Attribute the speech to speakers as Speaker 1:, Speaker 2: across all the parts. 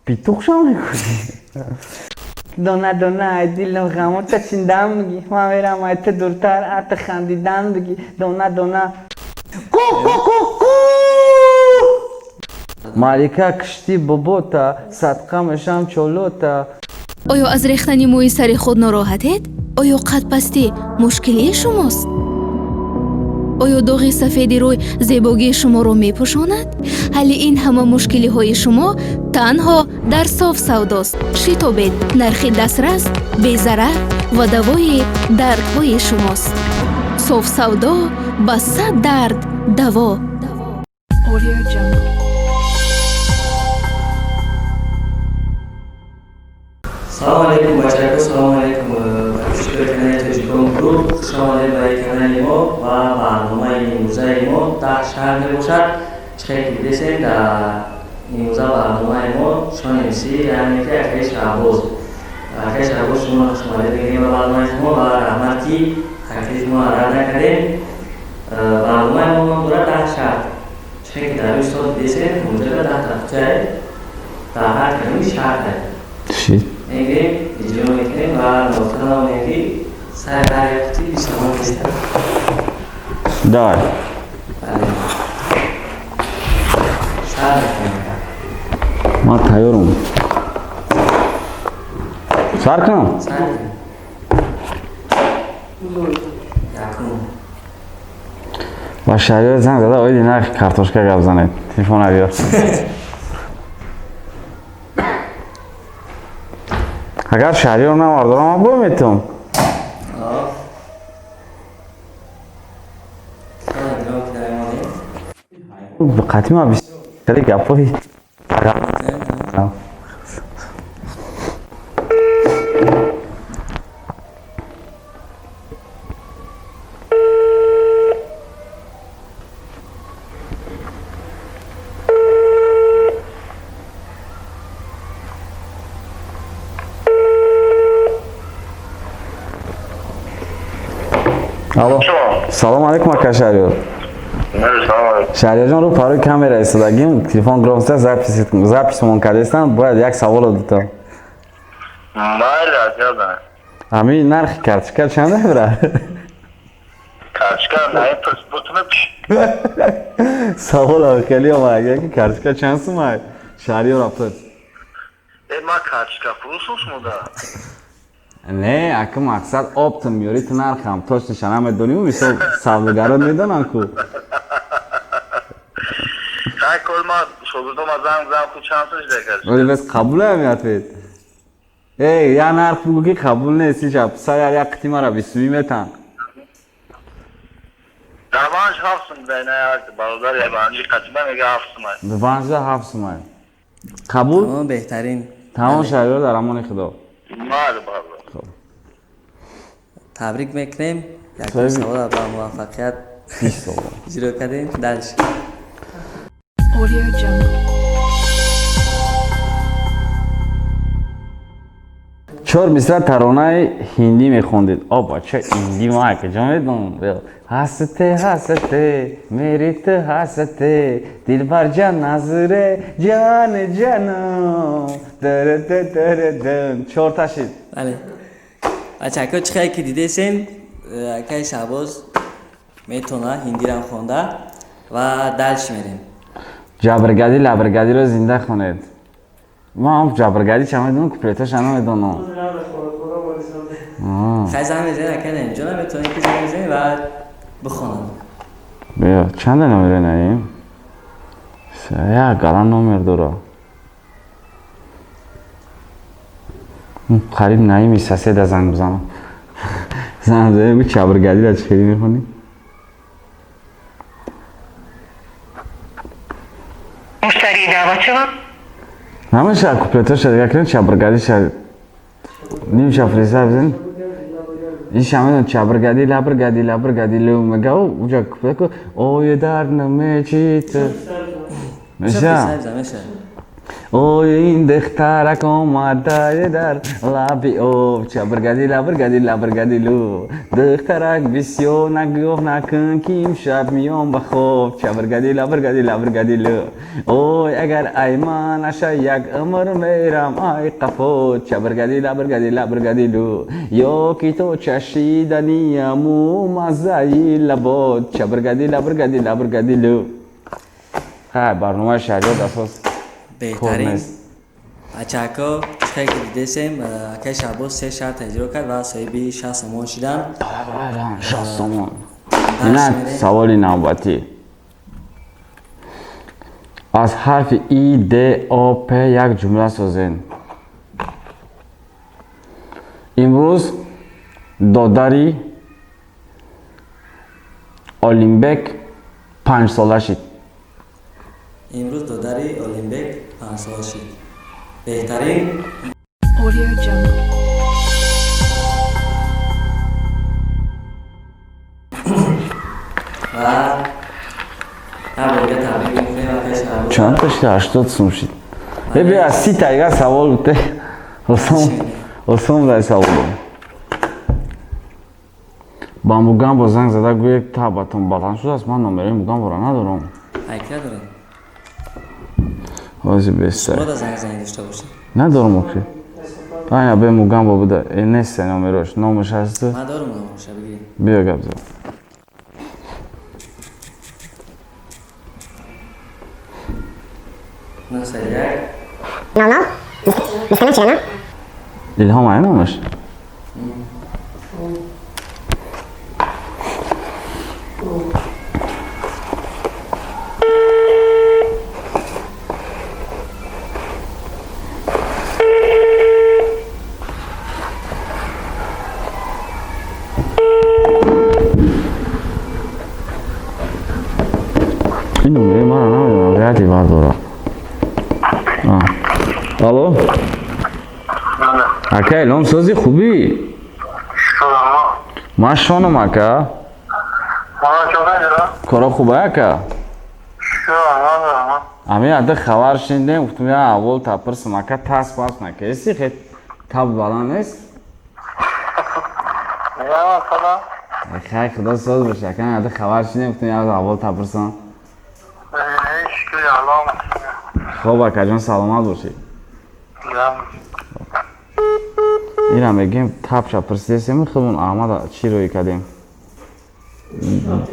Speaker 1: Петухша мекунӣ?
Speaker 2: Дона дона ай дилам ғамота чиндан биги, ман мерам ай ту дуртар, ата хандидан биги, дона дона.
Speaker 1: Ку ку ку ку. Малика кишти бобота, садқа мешам чолота.
Speaker 3: Оё аз рехтани мӯи сари худ нороҳатед? Оё қадпастӣ мушкилии шумост? Оё доғи сафеди рӯй зебогии шуморо мепӯшонад? Ҳалли ин ҳама мушкилиҳои шумо танҳо дар Соф Савдост. Шитобед, нархи дастрас, безарар ва давои дардҳои шумост. Соф Савдо ба сад дард даво.
Speaker 4: Audio Jungle.
Speaker 5: Салом алейкум, бачако, салом алейкум, подписчикои канали Тоҷикон Груп. Хуш омадед ба канали мо ва барномаи имрӯзаи мо 10 шаҳр мебошад. Чӣ хеле ки дидесем, дар имрӯза барномаи мо Шон МС, яъне ки акаи Шаҳбоз. Акаи Шаҳбоз, шумо хуш омадед мегӯем ба барномаи шумо ва раҳмат, ки таклифи моро рад накардем. Барномаи мо ном дорад 10 шаҳр. Чӣ хеле ки дар рӯи стол дидесем, ҳунҷада 10 тақчае, дар ҳар кадоми шаҳр
Speaker 1: Шит.
Speaker 5: мегирем, иҷро мекунем ва нуқта намонем, ки сари ҳар як қути 20 сомон меистад.
Speaker 1: Давай.
Speaker 5: Бале, сар мекунем.
Speaker 1: Ман тайёрам. Сар кунам?
Speaker 5: Сар мекунем. Якум.
Speaker 1: Ба Шаҳриёр занг зада, оиди нархи картошка гап занед. Телефона биёр. Агар Шаҳриёр навардорам, ман бо метавон.
Speaker 5: Гром ки намемонем.
Speaker 1: Қатъи ман бисёр хеле гапҳои. Алло. Салом алейкум, ака Шаҳриёр. Шаҳриёрҷон, рӯ парои камера истодагим, телефон громко записмон кардестам, бояд як саволо дутам.
Speaker 6: Майли, азияза.
Speaker 1: Ҳамин нархи карточка чанд евра?
Speaker 6: Карточка наипурс бутуна.
Speaker 1: Саволам хеле омад, ки карточка чанд сумай? Шаҳриёр апад.
Speaker 6: Э, ма карточка фурӯшум шумода.
Speaker 1: Не, ака, мақсад оптом меёри, ту нархам точноша намедоним, мисол савдогарон медонанд ку.
Speaker 6: Хай, кор ма шогирдома занг зан, ку чанд сум шида карточка.
Speaker 1: Вале бес қабулам ответ. Эй, я нарх бугу, ки қабул нест, иша сар як қити мара 20 сумӣ метан.
Speaker 6: Дар ванҷ 7 сум дай, на як бародар я ванҷи қатиба мега 7 сум ай.
Speaker 1: Ванҷда 7 сумай. Қабул?
Speaker 5: Тамом, беҳтарин.
Speaker 1: Тамом, Шаҳриёр, дар амони Худо.
Speaker 6: Майли, бародар.
Speaker 5: Табрик мекунем, якум савола ба муваффақият
Speaker 1: 20 сомон.
Speaker 5: иҷро кардем. Дальше.
Speaker 4: Audio Jungle.
Speaker 1: Чор мисра таронаи ҳиндӣ мехондед. О, бача, ҳиндӣ ма куҷо медонам? Ҳасте ҳасте мери ту ҳасте дилбарҷан назре ҷан ҷанам др. Чорта шид.
Speaker 5: Бале, бачако, чӣ хеле ки дидесем, акаи Шаҳбоз метавона ҳиндирам хонда ва дальше мерем.
Speaker 1: Ҷабргадӣ лабргадиро зинда хонед. Ман ҷабргадӣ ча медонам, куплеташа намедонам.
Speaker 5: Хай, занг мезанем, акаи Наимҷона метавонем ки занг мезанем ва бихонам.
Speaker 1: Биё, чанда номере наим? Як галам номер дора. Қариб наими соседа занг бизанам. Занг бизанем, гӯ чабргадиро чӣ хеле мехонӣ?
Speaker 7: Муштарии даъватшава.
Speaker 1: Намеша куплеташа дига кунем, чабргадиша нимша фриса бизанем. Иша медон чабргади лабргади лабргади лу мега уҷа куплет ку ой дар намечит. Меша.
Speaker 5: Меша.
Speaker 1: Ой, ин духтарак омада дар лаби об, чабргади лабргади лабргади лу. Духтарак бисёр нагӯ накун, ки имшаб миём ба хоб, чабргади лабргади лабргади лу. Ой, агар ай ман наша, як умр мерам ай қафо, чабргади лабргади лабргади лу. Ё ки то чашиданияму маззаи лабот, чабргади лабргади лабргади лу. Хай, барномаи Шаҳриёд асос кор
Speaker 5: Беҳтарин.
Speaker 1: нест.
Speaker 5: Бачаҳако, чӣ ки дидесем, акаи Шаҳбоз се шарт иҷро кард ва соҳиби 60 сомон шиданд.
Speaker 1: 60 сомон. Инак саволи навбатӣ: аз ҳарфи И, Д, О, П як ҷумла созен. Имрӯз додари Олимбек 5-сола шид.
Speaker 5: Имрӯз додари Олимбек 5-сола шид. Беҳтарин.
Speaker 4: Audio Jungle.
Speaker 5: Ва ҳар борига табрик мекунем акаи Шаҳбоз.
Speaker 1: Чанд та шид? 80 сум шид. Э, бия, 30 та ига савол буте. Осон, осон дай саволо. Ба Мугамбо занг зада гӯед, табатон баланд шудааст. Ман номерои Мугамборо надорам.
Speaker 5: Айка дорем.
Speaker 1: Ҳози беста.
Speaker 5: Шумо да занг занг дошта бошед.
Speaker 1: Надорам охи. Айна бе Мугамбо буда. Э, нест номерош. Номаш ҳаст.
Speaker 5: Ман дорам номоша, бигирем.
Speaker 1: Биё, гап зад.
Speaker 5: 901.
Speaker 1: Илҳом ай номаш. Ин номери мара намедонам, вряд ли бардора. Алло, ака Илҳом, сози, хубӣ? Ман шонам, ака. Коро хуба, ака? Ами ада хабар шинидем, гуфтум, я аввол тапирсам, ака, тас пас накеси, хе таб баланд нест? Хай, худо соз боша, ака. Ада хабар шинидем, гуфтум, я аввол тапирсам. Хоб, акаҷон, саломат бошед. Ира мегем, табша пурсидесем, худмон Аҳмада чӣ рӯй кардем?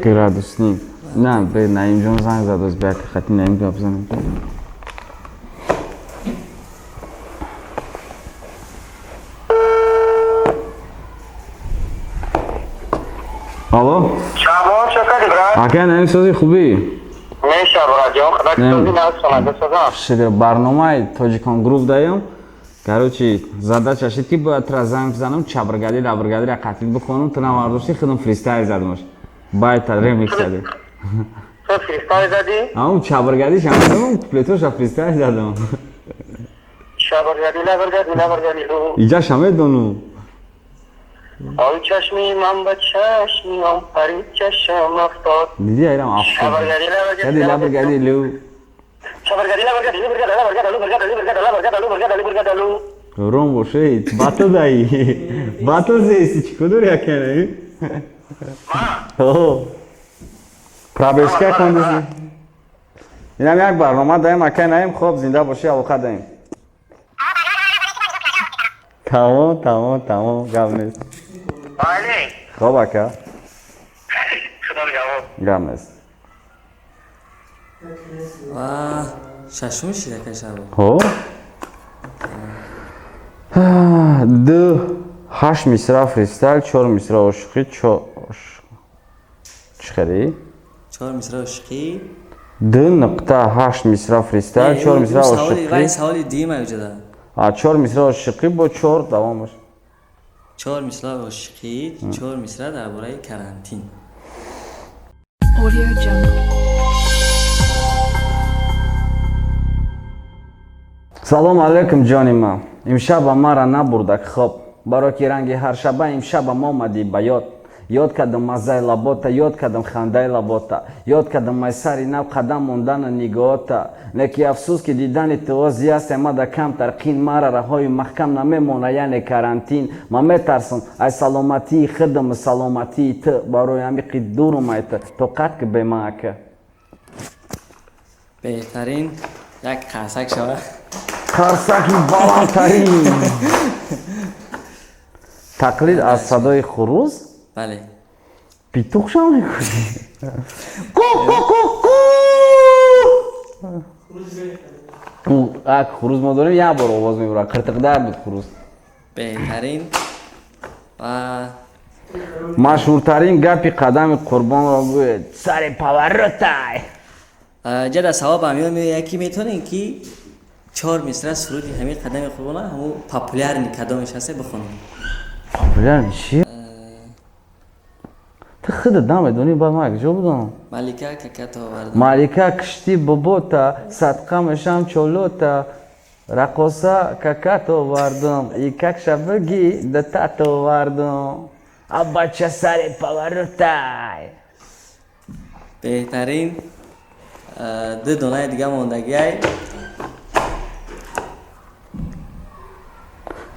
Speaker 1: Градусник. На, бе Наимҷон занг задост, бе хати Наим гап занем. Алло?
Speaker 6: Шаҳбоз, чо кардӣ, брат?
Speaker 1: Ака Наим, сози, хубӣ?
Speaker 6: Меша, братҷон, худо
Speaker 1: Не.
Speaker 6: ки насонада созам.
Speaker 1: Шидр барномаи Тоҷикон Груп даем. Короче, задача шид, ки бояд тра занг бизанам, чабргади лабргадира қатил бихонам, ту навардошти, худам фристайл задамаш. Байта ремикс задем.
Speaker 6: Ту фристайл задӣ?
Speaker 1: Ам чабргадиш ам куплетоша фристайл задам.
Speaker 6: Шабргади лабргади лабргади лу.
Speaker 1: Иҷаша медонум.
Speaker 6: Ой, чашми ман ба чашми он пари чашм афтод.
Speaker 1: Диди, айрам афтод.
Speaker 6: Шабргади лабргади
Speaker 1: Гади лабргади лу.
Speaker 6: Шабргади лабргади лабргади лабргади лабргади лабргади лабргади лабргади лу.
Speaker 1: Ром бошед, батл даи. Батл зести, чӣ кудори акана? О. Пробежка хондиси. Инам як барнома даем, акай Наим, хоб, зинда бошӣ, алоқа даем. Тамом, тамом, тамом, гап нест.
Speaker 6: Бале.
Speaker 1: Хоб, ака,
Speaker 6: Худо нигаҳбон.
Speaker 1: Гап нест.
Speaker 5: Ва шашум шид, акаи Шаҳбоз.
Speaker 1: Хоб. Ду ҳашт мисра фристайл, чор мисра ошиқӣ, чӣ хелӣ?
Speaker 5: Чор мисра ошиқӣ.
Speaker 1: 2.8 мисра фристайл, чор мисра
Speaker 5: Саволи вай
Speaker 1: ошиқӣ.
Speaker 5: Саволи дуюм аюҷада.
Speaker 1: А, чор мисра ошиқӣ, бо чор давом бош.
Speaker 5: Чор мисра ошиқӣ, чор мисра дар бораи карантин.
Speaker 4: Audio Jungle.
Speaker 1: Салом алейкум, ҷони ман. Имшаба мара набурдак хоб, баро ки ранги ҳар шаба имшабам омадӣ ба ёд. Ёд кардам маззаи лабота, ёд кардам хандаи лабота, ёд кардам ай сари нав қадам мондану нигоҳота. Леки афсӯс, ки дидани ту ози аст мада камтар қин, мара раҳои маҳкам намемона, яъне карантин. Ман метарсам ай саломатии худам, саломатии ту, барои ҳамиқи дурум ай ту, тоқат ки бема ака.
Speaker 5: Беҳтарин, як қарсак шава.
Speaker 1: Қарсаки баландтарин. Тақлид аз садои хурӯз?
Speaker 5: Бале.
Speaker 1: Петух шам мекунӣ? Ку ку ку ку. Ак хурӯз мо дорем, як бор овоз мебурад, қиртиқдар буд хурӯз.
Speaker 5: Беҳтарин ва
Speaker 1: Машҳуртарин гапи Қадами Қурбонро гӯед. Сари поворотай.
Speaker 5: Ҷада савоб ҳамён меояд, ки метавонем, ки чор мисра суруди ҳамин Қадами Қурбона, ҳамун популярный кадомеш ҳаста, бихонем.
Speaker 1: Популярный чи? Ту худат намедонӣ, баъд ман якҷо будам.
Speaker 5: Малика каката овардам.
Speaker 1: Малика кишти бобота, садқа мешам чолота, рақоса какат овардам, и какша биги датат овардам. Абача, сари поворотай.
Speaker 5: Беҳтарин, ду донаи дига мондагиай.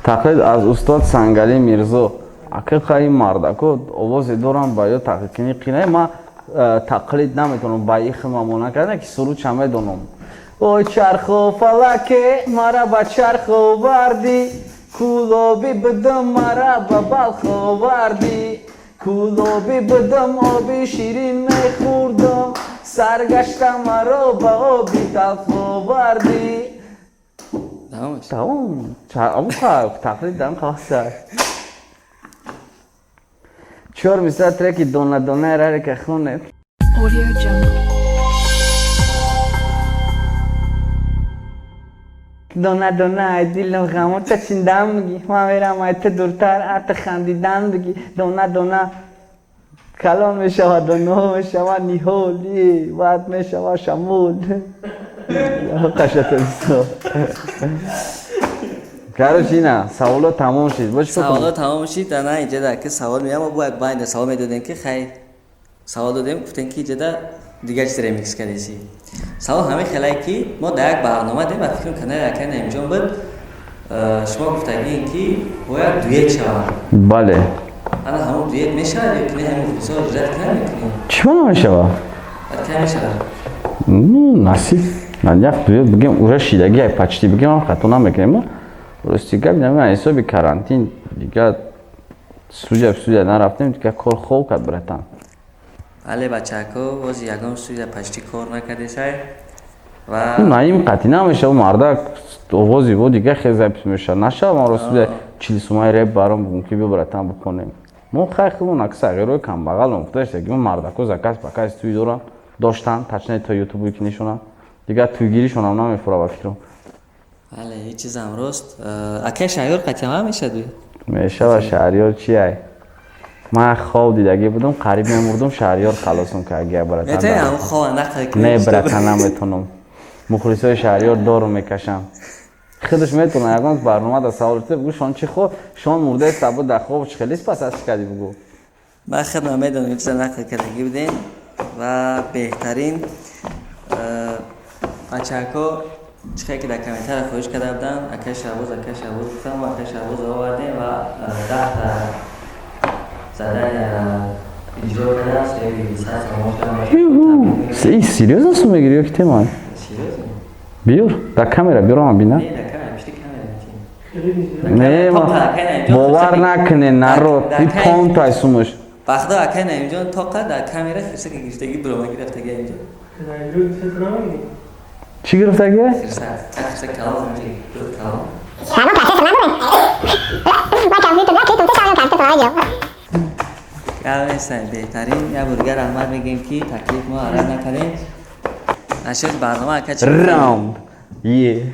Speaker 1: Тақлид аз устод Сангалӣ Мирзо. Ақиқа ин мардако овозе дорам, ба ё тақлидкунӣ қинае. Ман тақлид наметавонам, ба и хидма монанд карда, ки сурудша медонам. Ой, чарху фалаке, мара ба чарх овардӣ, Кӯлобӣ будам, мара ба Балх овардӣ. Кӯлобӣ будам, оби ширин мехӯрдам, саргашта маро ба оби талх овардӣ.
Speaker 5: Тамомаш.
Speaker 1: Тамом. Тақлид дам халаса. Чор мисра треки «Дона Дона» Рарика хонед.
Speaker 4: Audio Jungle.
Speaker 2: Дона дона, ай дилам ғамота чиндан биги, ман мерам ай ту дуртар, ата хандидан биги. Дона дона калон мешавад, доно мешавад ниҳол, баъд мешавад шамол.
Speaker 1: Қашатабисо. Короче, ина саволо тамом шид. Бо чӣ?
Speaker 5: Саволо тамом шид. Ана иҷода ки савол меям, мо бояд байнда савол медодем, ки хай савол додем, гуфтем, ки иҷода дигар чиз ремикс кардеси. Савол ҳамин хелае, ки мо дар як барнома дем, ба фикрам, канали акай Наимҷон буд, шумо гуфтагием, ки бояд дуэт шавад.
Speaker 1: Бале.
Speaker 5: Ана ҳамон дуэт мешавад ё ки не? Ҳамин мухлисо ҳуҷҷат кай мекунем?
Speaker 1: Чӣ намешавад?
Speaker 5: Баъд кай мешавад?
Speaker 1: Ну, насиб. Як дуэт бигем, уже шидаги ай почти, бигем ҳам хато намекунем. Рости гап, намедонам, ҳисоби карантин дига студия нарафтем, дига кор хоб кард, братан.
Speaker 5: Бале, бачако, боз ягон студия почти кор накардесай ва
Speaker 1: Наим қатъи намешава, мардак овози во дига хел запись мешава. Нашава, маро студия 40 сумаи реп баром бугум, ки биё, братан, бихонем. Мо хай худмон ака сағирои камбағалом, худаш мо мардако заказ показ туй доран, доштан, точнее, то ютубу ки нишонан. Дигар туйгиришонам намефура, ба фикрам.
Speaker 5: Бале, ҳеҷ чизам рост. Акай Шаҳриёр қатъиан мешавад?
Speaker 1: Мешава. Шаҳриёр чи ай? Ман хоб дидагӣ будам, қариб мемурдум, Шаҳриёр халосум кард, братан.
Speaker 5: Метавонӣ ҳамон хова нақл кунӣ?
Speaker 1: Не, братан, наметонам. Мухлисои Шаҳриёр дору мекашам. Худаш метавона ягон барнома да савол бугу, шон чи хоб, шон мурдаеста буд дар хоб, чи хеле спас аст кардӣ, бугу.
Speaker 5: Ман худам медонам, чиза нақл кардагӣ будем. Ва беҳтарин, бачаҳако, чихе ки дар комментария хоҳиш карда буданд, акай Шаҳбоз, акай Шаҳбоз гуфтам, мо акай Шаҳбоз овардем ва 10-та задания иҷро карда, соҳиби 100 сомон шудам.
Speaker 1: Серьёзно сум мегирӣ ё ки тема?
Speaker 5: Серьёзно.
Speaker 1: Биёр дар камера, биёр, ман бина.
Speaker 5: Не, дар камера, пишти камера.
Speaker 1: Не, бовар накунед, народ, и понтай сумаш.
Speaker 5: Бахто, акай Наимҷон тоқа дар камера хирсака гирифтагӣ, биромаги рафтагӣ инҷо.
Speaker 1: Чӣ гирифтагӣ?
Speaker 5: Хирса, хирса калон, калон.
Speaker 8: Ман процессор надорем. Ман компютер на, ки компютер компютер надорем.
Speaker 5: Гап нестам, беҳтарин, як бор дигар раҳмат мегӯем, ки таклиф мо рад накардем. Нашуд барнома, ака, чӣ?
Speaker 1: Раунд е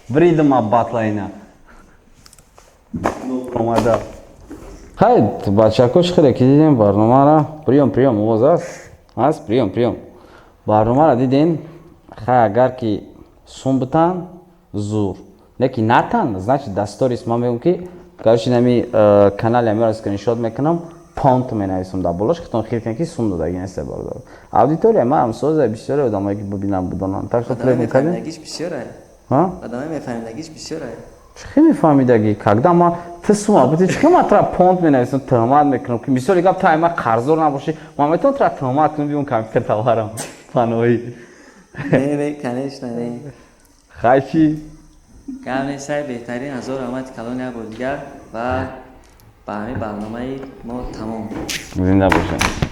Speaker 1: бридма батлайна омада. Хай, бачако, чӣ хеле ки дидем барномара, приём, приём, овоз аст, аст, приём, приём, барномара дидем. Хай, агар ки сум битан, зур, леки натан, значит, дар сторис ман мегӯм, ки короче, нами канали амиро скриншот мекунам. Понт менависам дар болош, хитон хир кунед, ки сум додагӣ нест, бародар. Аудитория ма ҳамсоза, бисёре одамое ки бибинам, бидонанд. Так что фиреб мекардем.
Speaker 5: Мефаҳмидагиш бисёре.
Speaker 1: Ҳа?
Speaker 5: Одамои мефаҳмидагиш бисёре.
Speaker 1: Чӣ хел мефаҳмидагӣ, когда ма ту сума бути? Чӣ хел ма тра понт менависам, туҳмат мекунам, ки мисоли гап, та ма қарздор набошӣ, ман метавонам тра туҳмат кунам, биём компютер таварам паноҳӣ?
Speaker 5: Не, не, конечно, не.
Speaker 1: Хай, чӣ?
Speaker 5: Гап нестай, беҳтарин. Ҳазор раҳмати калон як бор дигар, ва ба ҳамин барномаи мо тамом.
Speaker 1: Зинда бошед.